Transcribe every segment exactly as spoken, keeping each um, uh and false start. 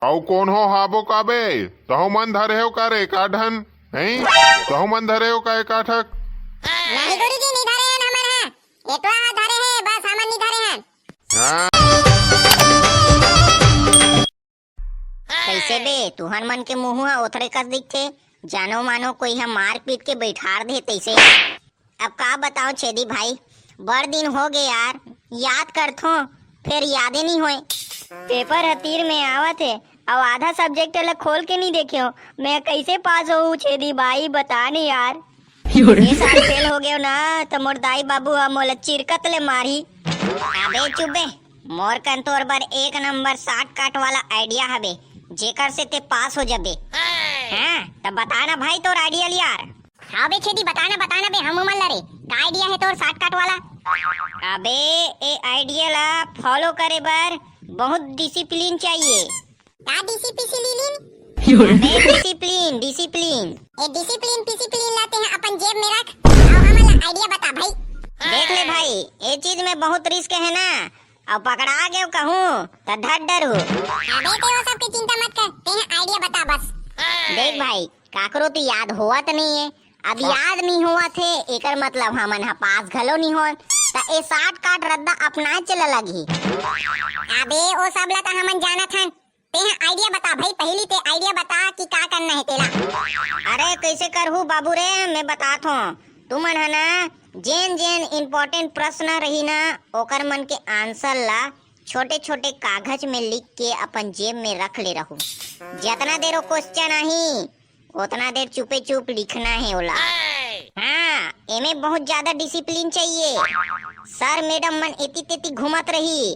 अउ कोन हो हाबो काबे? तहु मन धरे हो का रे एकाठन? हैं? तहु मन धरे हो का एकाठक? नहीं गुरुजी, नहीं धरे हन हमन ह। एटवा ह धरे हे, बस हमन नहीं धरे हन। हाँ। कइसे बे, तुहर मन के मुंह ह ओथरे कस दिखथे, जानो मानो कोई ह मार पीट के बैठार दे तइसे। अब का बताओ छेदी भाई, बड़ दिन हो गए यार, याद करथों, फेर यादे नहीं होए। पेपर ह तीर में आवत हे, अउ आधा सब्जेक्ट ल खोल के नहीं देखे हो, मैं कइसे पास होहूँ छेदी भाई, बता नहीं यार। ये साल फेल हो गयो ना, त मोर दाई बाबू ह मोला चिरकत ले मारही। अबे चुप बे, मोर कन तोर बर एक नंबर शॉर्टकट वाला आइडिया हबे, जेकर से ते पास हो जाबे। हाँ, त बता ना भाई तोर आइडिया ल यार। हाँ बे छेदी, बता ना, बता ना बे, हम मन ला रे, का आइडिया हे तोर शॉर्टकट वाला? अबे, ए आइडिया ला फॉलो करे बर बहुत डिसिप्लिन चाहिए। का डिसिप्लिन? अबे डिसिप्लिन, डिसिप्लिन। ए डिसिप्लिन, डिसिप्लिन ला तें अपन जेब में रख, अउ हमन ला आइडिया बता भाई। देख ले भाई, ए चीज में बहुत रिस्क हे ना, अउ पकड़ा गेव कहूँ त धड़ डरहू। अबे तें ओ सब के चिंता मत कर, तें आइडिया बता बस। देख भाई, काकरो तो याद होवत नहीं हे, अब याद नहीं होवत हे, एकर मतलब हमन ह पास घलो नहीं होन, त ए शॉर्टकट रद्दा अपनाए चला लगही। अबे ओ सब ला त हमन जानत हन, तें आइडिया बता भाई, पहली तें आइडिया बता कि का करना हे तेला। अरे कइसे करहू बाबू रे, मैं बतात हों। तुमन ह ना जेन जेन इंपॉर्टेंट प्रश्न रही ना, ओकर मन के आंसर ला छोटे छोटे कागज में लिख के अपन जेब में रख ले रहू। जतना देर ओ क्वेश्चन आही, ओतना देर चुपे चुप लिखना हे ओला। हाँ, एमे बहुत ज्यादा डिसिप्लिन चाहिए। सर मैडम मन एती तेती घूमत रही,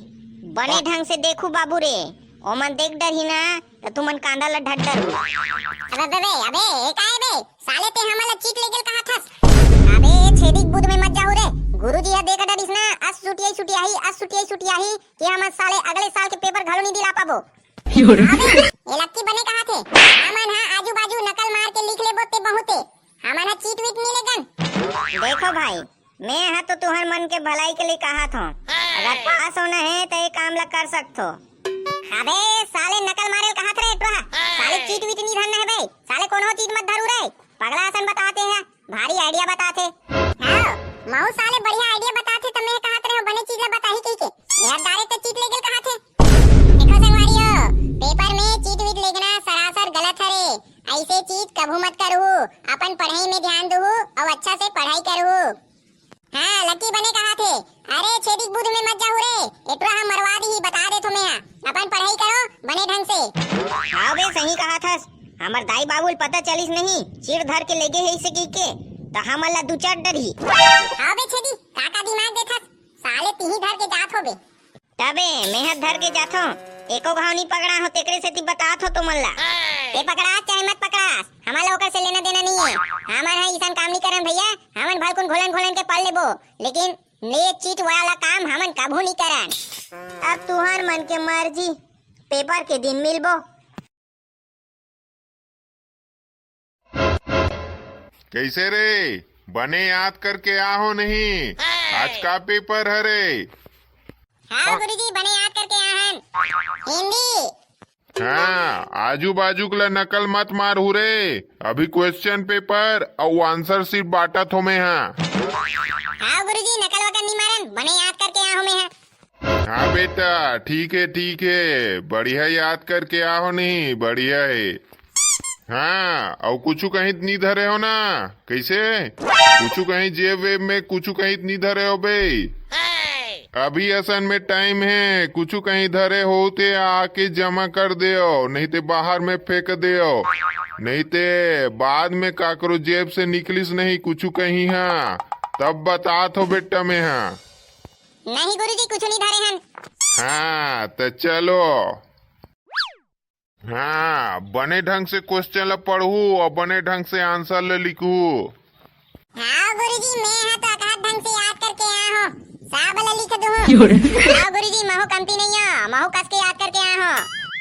बने ढंग से देखू बाबू रे, ओमन देख डरही ना, त तुमन कांदा ला ढड्डर हो। अबे, अबे, अबे, ए का हे बे? साले तें हमन ला चीट लेगेल कहाथस? अबे, छेदी के बुध में मत जाहू रे। गुरुजी ह देख डरिस ना, अस सुटियाई सुटियाही, अस सुटियाई सुटियाही कि हमन साले अगले साल के पेपर घलो नहीं दिला पाबो। अबे, ए लक्की बने कहाथे। हमन ह आजू बाजू नकल मार के लिख लेबो ते बहुते। हमन ह चीट वीट नहीं लेगन। देखो भाई, मैं ह तो तुहर मन के भलाई के लिए कहाथों, अगर पास होना हे त ए काम ला कर सकथो। अबे साले, नकल मारे ल कहात रहे टोहा। साले चीट वीट नहीं धरना हे बे। साले कोनो चीट मत धरू रे। पगला असन बताथे ह, भारी आइडिया बताथे। हाँ, महू साले बढ़िया आइडिया बताथे त मैं कहात रहे हूँ बने चीज ला बताही कहिके। ये डायरेक्ट चीट लेगेल कहाथे। देखो संगवारी हो, पेपर में चीट वीट लेगना सरासर गलत हरे। ऐसे चीट कभू मत करहू। अपन पढ़ाई में ध्यान दूहू अउ अच्छा से पढ़ाई करहू। हाँ, लकी बने कहाथे। अरे छेदी के बुध में मत जाहू रे, एटवा ह मरवा दिही, बता देथों मैं ह। अपन पढ़ाई करो बने ढंग से। हाँ बे, सही कहाथस। हमर दाई बाबू ल पता चलिस नहीं, चीट धर के लेगे हे इसे कहिके, त हमन ला दू चार डरही। हाँ बे छेदी, का का दिमाग देथस? साले तिही धर के जात होबे। तबे मेहर धर के जाथों, एको घाव नहीं पकड़ा हो, तेकरे सेती बतात हो तुमन ला। ते पकड़ास चाहे मत पकड़ास, हमन ला ओकर से लेना देना नहीं है। हमन ह इसन काम नहीं करन भैया, हमन भलकुन घोलन घोलन के पढ़ लेबो, लेकिन ये चीट वाला काम हमन कभू नहीं करन। अब तुहर मन के मर्जी, पेपर के दिन मिलबो। कैसे रे, बने याद करके आ हो नहीं? आज का पेपर हरे? हाँ गुरुजी, बने याद करके आ हन। हिंदी। हाँ, आजू बाजू के ला नकल मत मारहू रे। अभी क्वेश्चन पेपर अउ आंसर शीट बांटत हो मैं हा। हाँ गुरुजी, नकल वकल नहीं मारन, बने याद करके आ हो मैं हा। हाँ बेटा, ठीक है, ठीक है, बढ़िया याद करके आ हो नहीं, बढ़िया है। हाँ, अउ कुछु कहीं नहीं धरे हो ना? कैसे? कुछु कहीं जेब वेब में कुछु कहीं नहीं धरे हो बे? अभी असन में टाइम है, कुछु कहीं धरे हो ते आके जमा कर देओ, नहीं ते बाहर में फेंक देओ, नहीं ते बाद में काकरो जेब से निकलिस नहीं कुछु कहीं हा, तब बतात हो बेटा मैं हा। नहीं गुरुजी, कुछु नहीं धरे हन। हाँ, त चलो। हाँ, बने ढंग से क्वेश्चन ल पढ़हू अउ बने ढंग से आंसर ल लिखहू। हाँ गुरुजी, मैं हा तो अकात ढंग से याद करके आ हो, सब ल लिख दूहूँ। हाँ गुरुजी, महू कमती नहीं हो, महू कस के याद करके आ हो।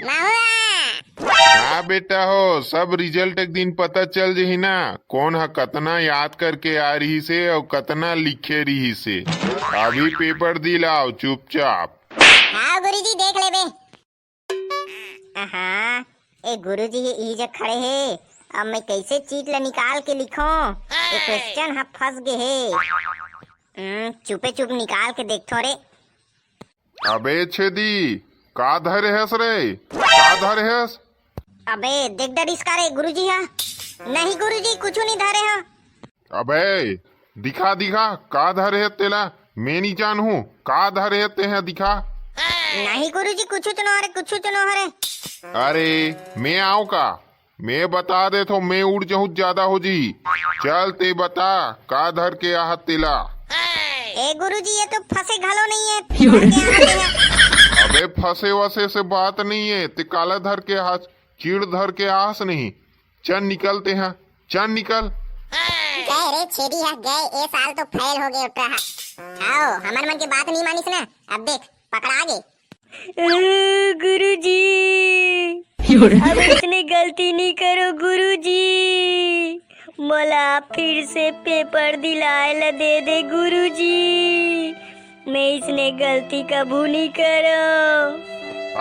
महू आ। हाँ बेटा हो, सब रिजल्ट एक दिन पता चल जही ना, कौन ह कतना याद करके आ रहिसे अउ कतना लिखे रहिसे। अभी पेपर दिलाओ चुपचाप। हाँ गुरुजी, देख लेबे। आहा, ए गुरुजी ह इही जग खड़े हे। अब मैं कैसे चीट ल निकाल के लिखों? ए क्वेश्चन ह फंस गे हे। हम्म, चुपे चुप निकाल के देखथों रे। अबे छेदी, का धरे हस रे? का धरे हस? अबे देख डरिस का रे गुरुजी ह? नहीं गुरुजी, कुछु नहीं धरे ह। अबे दिखा दिखा, का धरे हे तेला? मैं नहीं जानहूँ, का धरे हे तेहा, दिखा। नहीं गुरुजी, कुछु तो नो हरे, कुछु तो नो हरे। अरे मैं आँव का? मैं बता देथों, मैं उड़ जहूँ ज्यादा हो जी। चल ते बता, का धर के आहत तेला? ए गुरुजी, ये तो फंसे घलो नहीं है। अबे फंसे वसे से बात नहीं है, ते काला धर के आहस? चीड़ धर के आहस नहीं। चल निकल तेहा, चल निकल। गए रे छेदी ह, गए, ए साल तो फेल हो गए उठरा ह। आओ, हमर मन के बात नहीं मानिस ना, अब देख, पकड़ा गे। ओ, गुरुजी, अब इसने गलती नहीं करो गुरुजी, मोला फिर से पेपर दिलाए ल दे दे गुरुजी, मैं इसने गलती कभू नहीं करो।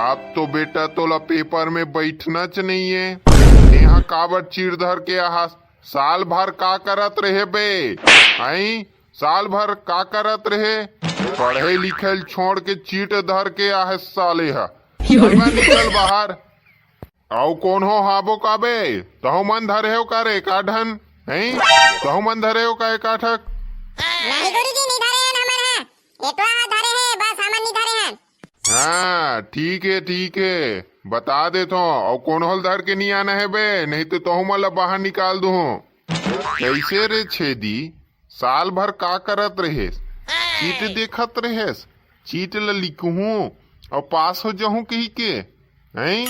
अब तो बेटा तोला पेपर में बैठना च नहीं है। यहाँ काबर चीड़ धर के आहा? साल भर का करत रहे बे? आई, साल भर का करत रहे? पढ़े लिखे ल छोड़ के चीट धर के आहे साले ह। चल बे, निकल बाहर। अउ कोनो हाबो का बे? तहु मन धरे हो का रे, का ढन? हैं? तहु मन धरे हो का एकाठक? नहीं गुरुजी, नहीं धरे हन हमन ह। एटवा ह धरे हे, बस हमन नहीं धरे हन। हाँ, ठीक है, ठीक है, बता देथों। अउ कोनो ल धर के नहीं आना है बे, नहीं तो तहु मन ला बाहर निकाल दूँ। कैसे रे छेदी, साल भर का करत रहेस? चीट देखत रहेस, चीट ल लिखहूँ अउ पास हो जहूँ कही के, हैं?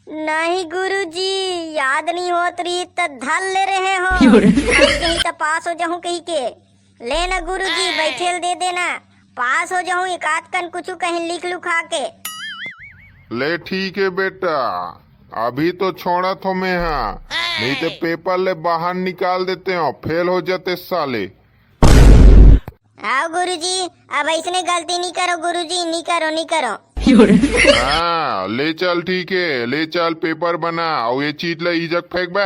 नहीं गुरुजी, याद नहीं होत रही त धर ले रहे हो। धर के ही त पास हो जहूँ कही के। ले ना गुरुजी, बैठे ल दे देना, पास हो जहूँ, एकाध कन कुछु कहीं लिख लुखा के। ले ठीक है बेटा, अभी तो छोड़त हो मैं हा, नहीं तो पेपर ले बाहर निकाल देते हो, फेल हो जाते साले। आओ गुरुजी, अब ऐसने गलती नहीं करो गुरुजी, नहीं करो, नहीं करो। हाँ, ले चल, ठीक है, ले चल, पेपर बना, अउ ये चीट ला इही जग फेंक बे।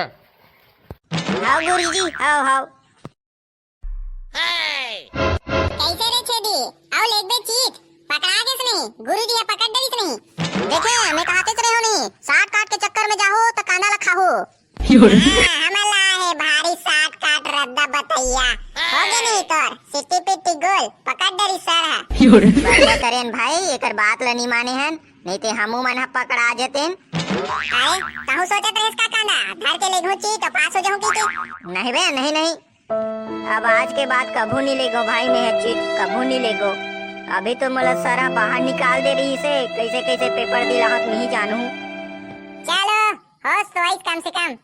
हाव गुरुजी, हाव, हाव। कैसे रे छेदी? अउ लेगबे चीट, पकड़ा गेस नहीं? गुरुजी ह पकड़ डरिस नहीं? देखे, मैं कहते रहे हो नहीं, shortcut के चक्कर में जाहो त कांदा ला खाहो। हाँ, हमन ला हे भारी shortcut रद्दा बतैया। हो गे नहीं तोर, सिट्टी पिट्टी गोल, पकड़ डरिस सर ह। बढ़िया करेन भाई, एकर बात ला नहीं माने हन, नहीं ते हमू मन ह पकड़ा जेतेन। अरे, कहूँ सोचत रहेस का कांदा? धर के लेगहूँ चीट, पास हो जाहूँ कहिके। नहीं बे, नहीं, नहीं। अब आज के बाद कभू नहीं लेगो भाई, मैं ह चीट कभू नहीं लेगो। अभी तो मोला सर ह बाहर निकाल दे रहिसे, कैसे कैसे पेपर दिलाहत नहीं जानहूँ। चलो, होश तो आइस कम से कम।